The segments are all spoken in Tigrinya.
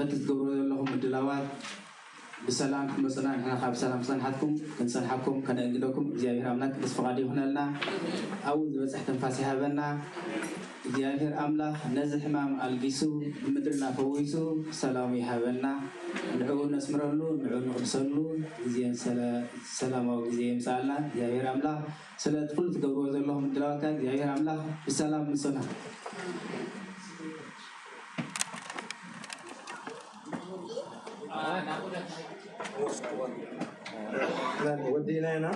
በቲ ትገብርዎ ዘለኹም ምድላዋት ብሰላም ክትመፁና፣ ንሕና ካብ ሰላም ዝፀንሓትኩም ክንፀንሓኩም ከነእንግደኩም እግዚኣብሔር ኣምላክ ቅዱስ ፍቓድ ይኹነልና። ኣብኡ ዝበፅሕ ትንፋስ ይሃበና። እግዚኣብሔር ኣምላኽ ነዚ ሕማም ኣልጊሱ፣ ምድርና ፈዊሱ፣ ሰላሙ ይሃበና። ንዕኡ ነስምረሉ፣ ንዕኡ ንቕድሰሉ፣ ግዜን ሰለ-፣ ሰላማዊ ግዜ የምፅኣልና። እግዚኣብሔር ኣምላኽ ስለቲ ኩሉ ትገብርዎ ዘለኹም ምድላዋት እግዚኣብሔር ኣምላኽ ብሰላም ምፁና። ወዲእና ኢና።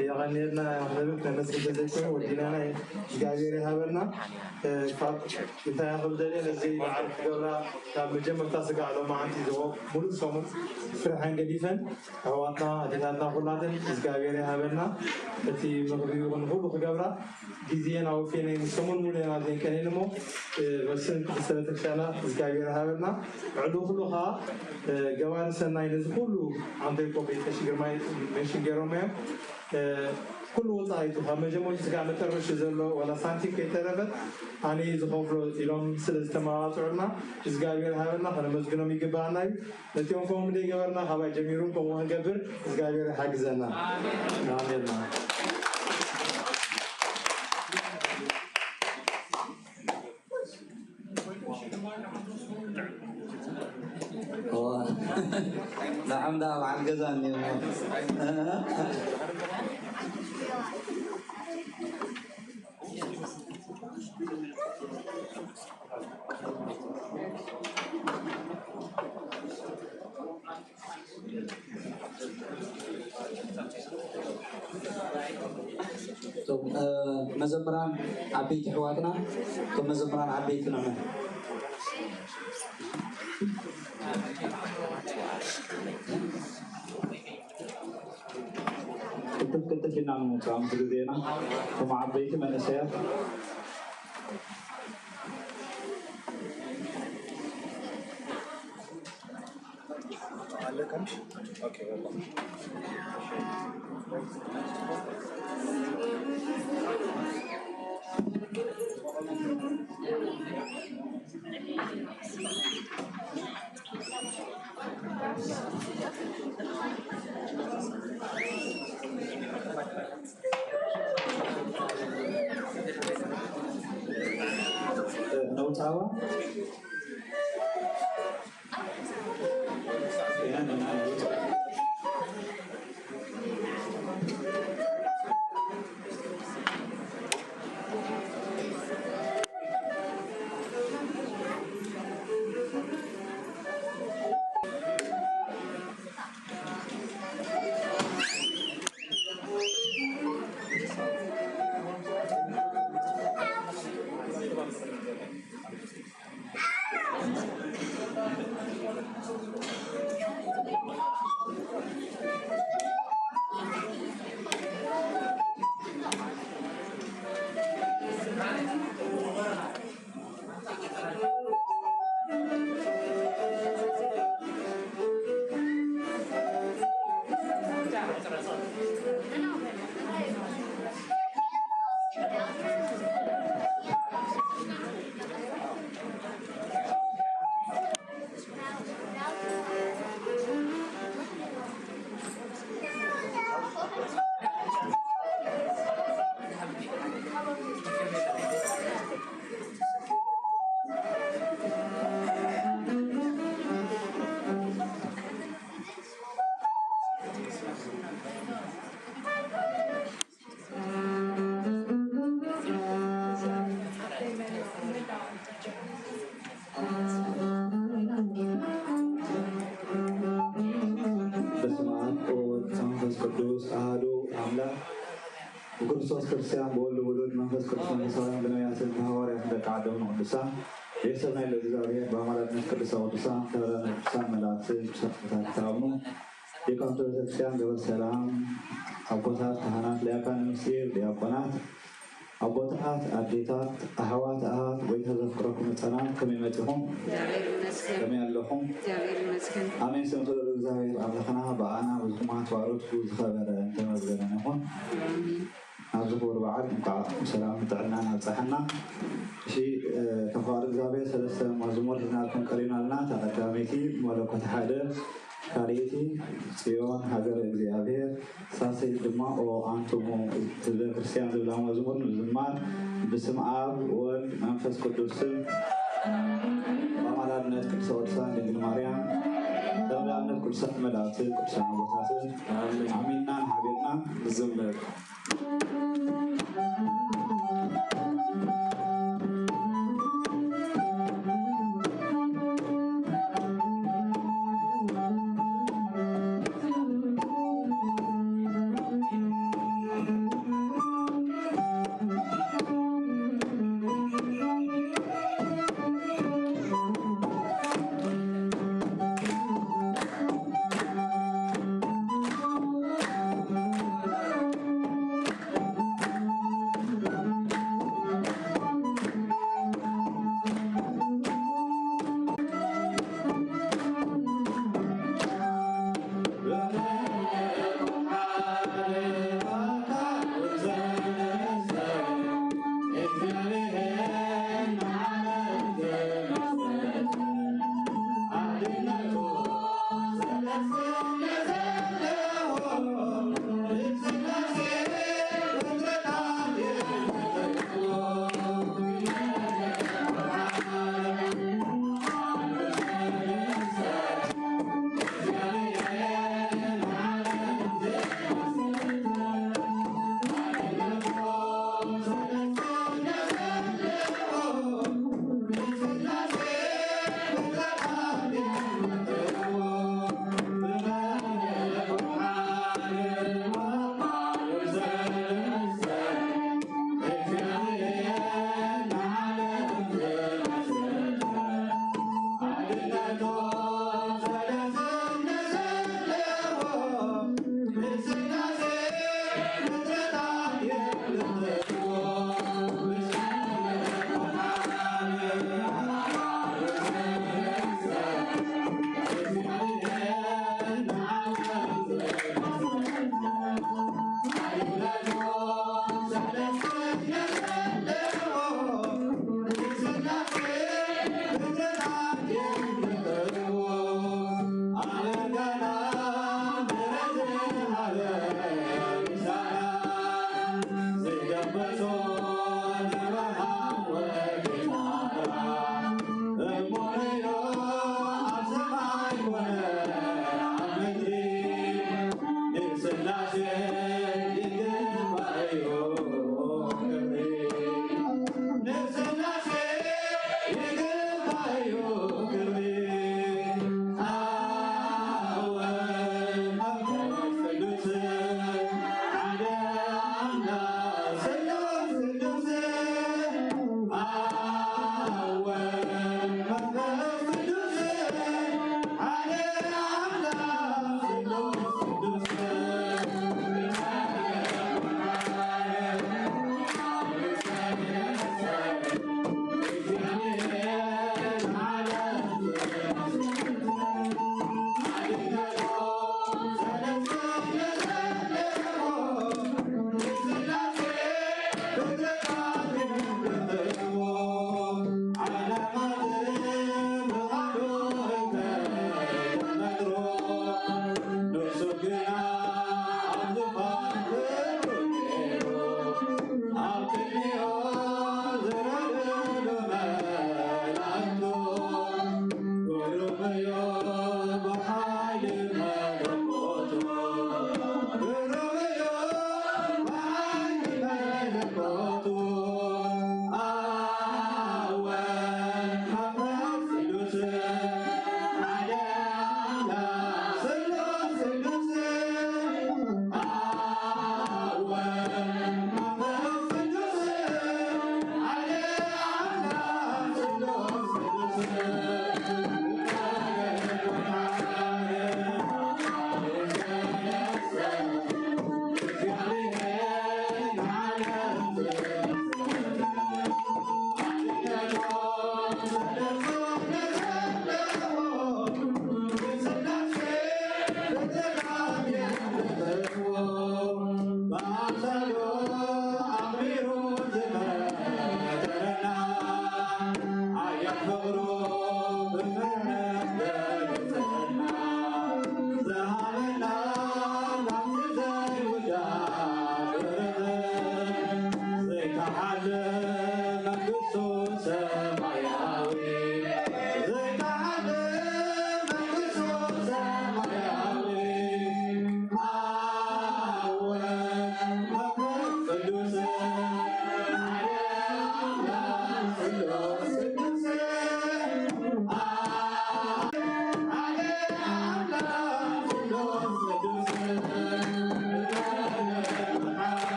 የቐንየልና ክንብል ክነመስግን ተዘይኮይኑ ወዲእና ኢና። እግዚኣብሔር ይሃበልና። እ፣ ካብ እንታይ ክብል ደልየ፣ ነዚ በዓል ክገብራ ካብ መጀመርታ ስጋዕ ሎማዓንቲ ዝሆ ሙሉእ ሰሙን ስርሐን ገዲፈን ኣሕዋትና ኣዴታትና ኩላተን እግዚኣብሔር ይሃበልና። እቲ ምግቢ ይኹን ኩሉ ክገብራ ግዜን ኣውፊየን ሰሙን ሙሉእ ኢና ዘይቀንየን እሞ፣ እ፣ በስም ቅድስተ ቤተክርስትያና እግዚኣብሔር ይሃበልና። ዕሉ ኩሉ ከዓ፣ እ፣ ገባሪ ሰናይ ነዚ ኩሉ ኣንቶይ ኮ ቤት ቀሺ ግርማይ ሜንሽን ገይሮም እዮም። እ፣ ኩሉ ወፃኢቱ ካብ መጀመርቱ ስጋዕ መጨረሹ ዘሎ ዋላ ሳንቲም ከይተረፈት ኣነ ዝኸፍሎ ኢሎም ስለ ዝተመባፅዑልና እግዚኣብሔር ሃበና ከነመስግኖም ይግባኣና እዩ። ነቲኦም ከምኡ ዘይገበርና ካባይ ጀሚሩ ከምኡ ክንገብር እግዚኣብሔር ይሓግዘና። ኣሜን። እዋ፣ ንዓም ደኣ በዓል ገዛ እኒኦ። እቶም፣ እ፣ መዘምራን ዓበይቲ ኣሕዋትና፣ እቶም መዘምራን ዓበይቲ ንዑ። ቅልጥፍ ቅልጥፍ ኢልና ንምውፃእ ምስ ግዜና፣ እቶም ዓበይቲ መንእሰያት ነውፃዋ በስመ አብ ወወልድ ወመንፈስ ቅዱስ አሐዱ አምላክ። ብክርስቶስ ክርስቲያን፣ ብወልድ ውሉድ፣ መንፈስ ቅዱስ መንፈሳውያን፣ ብነቢያትን ብሐዋርያትን ደቂ ዓዶም ንቅዱሳን፣ ቤተሰብ ናይ ልዑል እግዚኣብሔር፣ በአማላጅነት ቅድስተ ቅዱሳን፣ ተረዳእነት ቅዱሳን መላእክትን ቅዱሳን ቅዱሳን ተኣምኑ፣ ሊቃውንተ ቤተክርስቲያን፣ ገበር ሰላም፣ አቦታት ካህናት፣ ሊቃነ ምስጢር፣ ዲያቆናት፣ ኣቦታት፣ ኣዴታት፣ ኣሕዋት፣ ኣሃት፣ ጎይታ ዘፍቅረኩም ህፃናት፣ ከመይ መፂኹም? እግዚኣብሔር ይመስገን። ከመይ ኣለኹም? እግዚኣብሔር ይመስገን። ኣሜን። ስም ክብሪ እግዚኣብሔር ኣምላኽና ብኣና ብዝኹም ኣትዋሮት ዝኸበረ እንተመስገነ ይኹን። ኣሜን። ኣብዚ ክቡር በዓል እንኳዕ ብሰላም ጥዕናን ኣብፀሐና። እሺ፣ እ፣ ተፈቃሪ እግዚኣብሔር ሰለስተ መዝሙር ሒዝናልኩም ቀሪብና ኣለና። ተቐዳሚ እቲ መለኮት ሓደ ካልኣይቲ ጽዮን ሃገረ እግዚኣብሔር ሳልሰይቲ ድማ ኦ ኣንቱሙ ህዝበ ክርስቲያን ዝብላ መዝሙር ንምዝማር ብስም ኣብ ወልድ መንፈስ ቅዱስ ስም በማላድነት ቅድስተ ቅዱሳን ድንግል ማርያም በማላድነት ቅዱሳት መላእክትን ቅዱሳን ኣቦታትን ኣሚንና ንሓቤርና ንዝምር።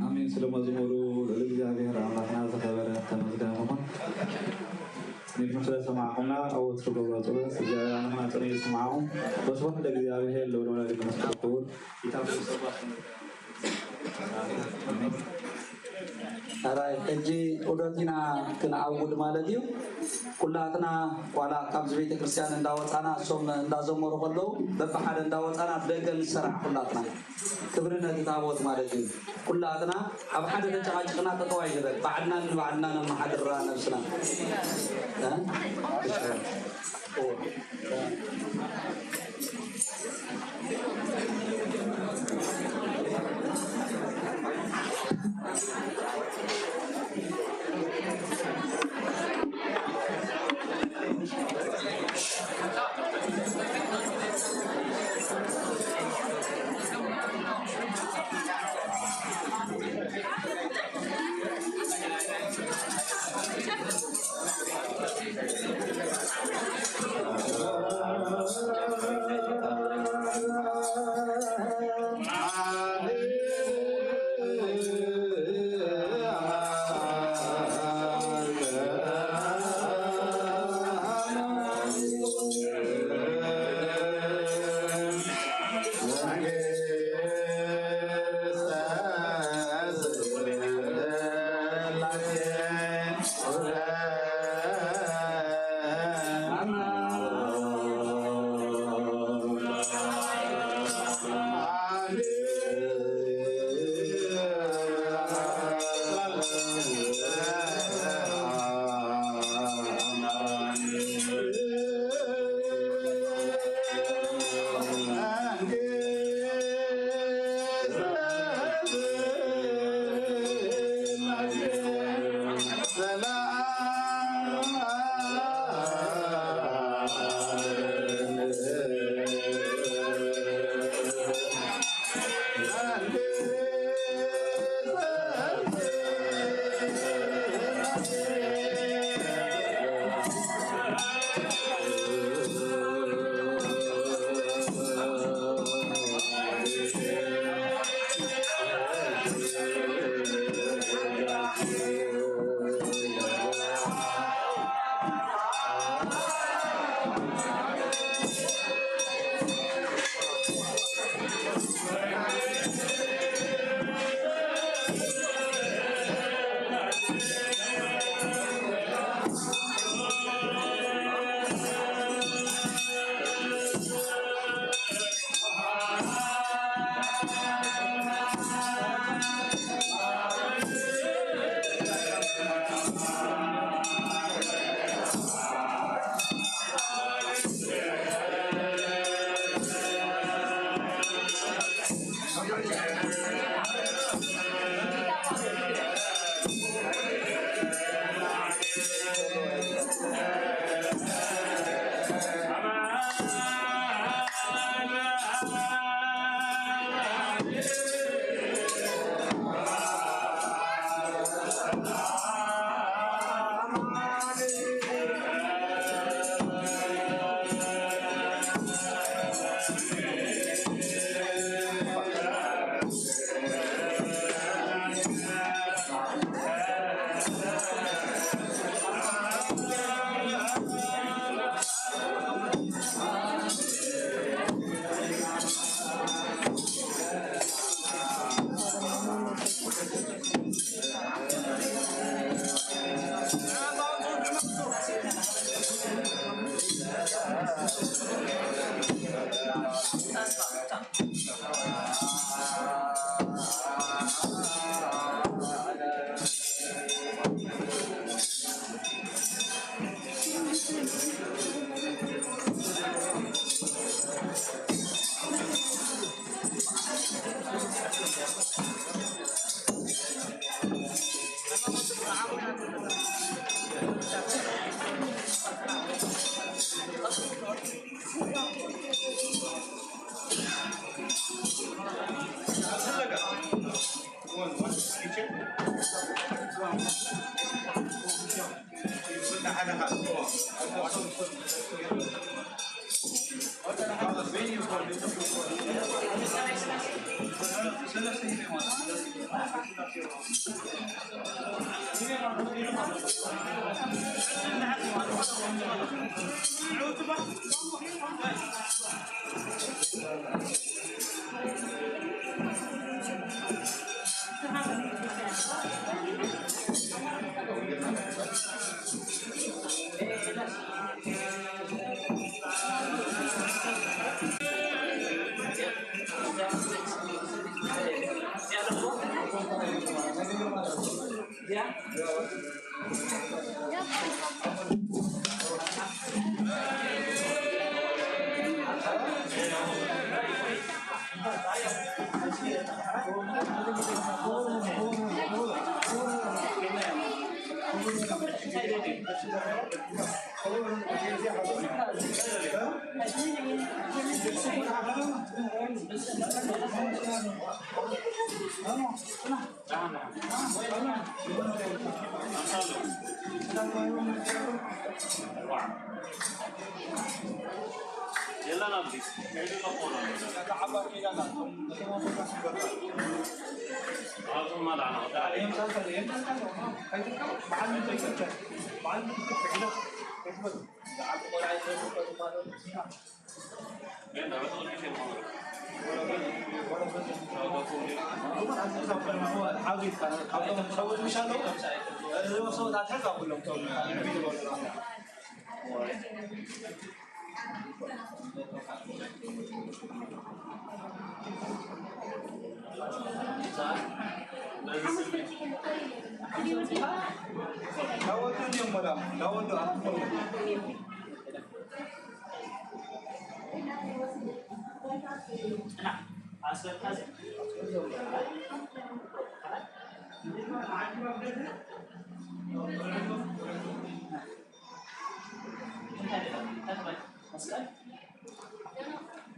ኣሜን። ስለ መዝሙሩ ልዑል እግዚኣብሔር ኣምላኽና ዝኸበረ ተመስገነ ይኹን። ንድኩም ስለ ሰማዕኩምና ኣብ ወትሩ ገብሮ ጸሎት እግዚኣብሔር ኣምላኽና ጽኑዕ ይስማዕኩም። ወስብሐት ለእግዚኣብሔር ወለወላዲቱ እምነት ክቡር ጌታ ክርስቶስ። ኣሜን። ሕራይ ሕጂ ዑደት ኢና ክንዓውድ ማለት እዩ። ኩላትና ዋላ ካብዚ ቤተ ክርስቲያን እንዳወፃና እሶም እንዳዘመሩ ከለዉ በብሓደ እንዳወፃና ኣብ ደገ ንሰራሕ ኩላትና ክብሪ ነቲ ታቦት ማለት እዩ። ኩላትና ኣብ ሓደ ተጨቃጭቅና ጠጠው ኣይንበል። ባዕልና ንባዕልና ነመሓድራ ነብስና። እ?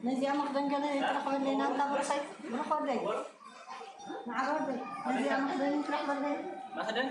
ነዚኣ መኽደን ገለ ይትረኽበለይ ናንታ ብርኸይ ብርኸለይ ንዓወደይ ነዚኣ መኽደን ይትረኽበለይ መኽደን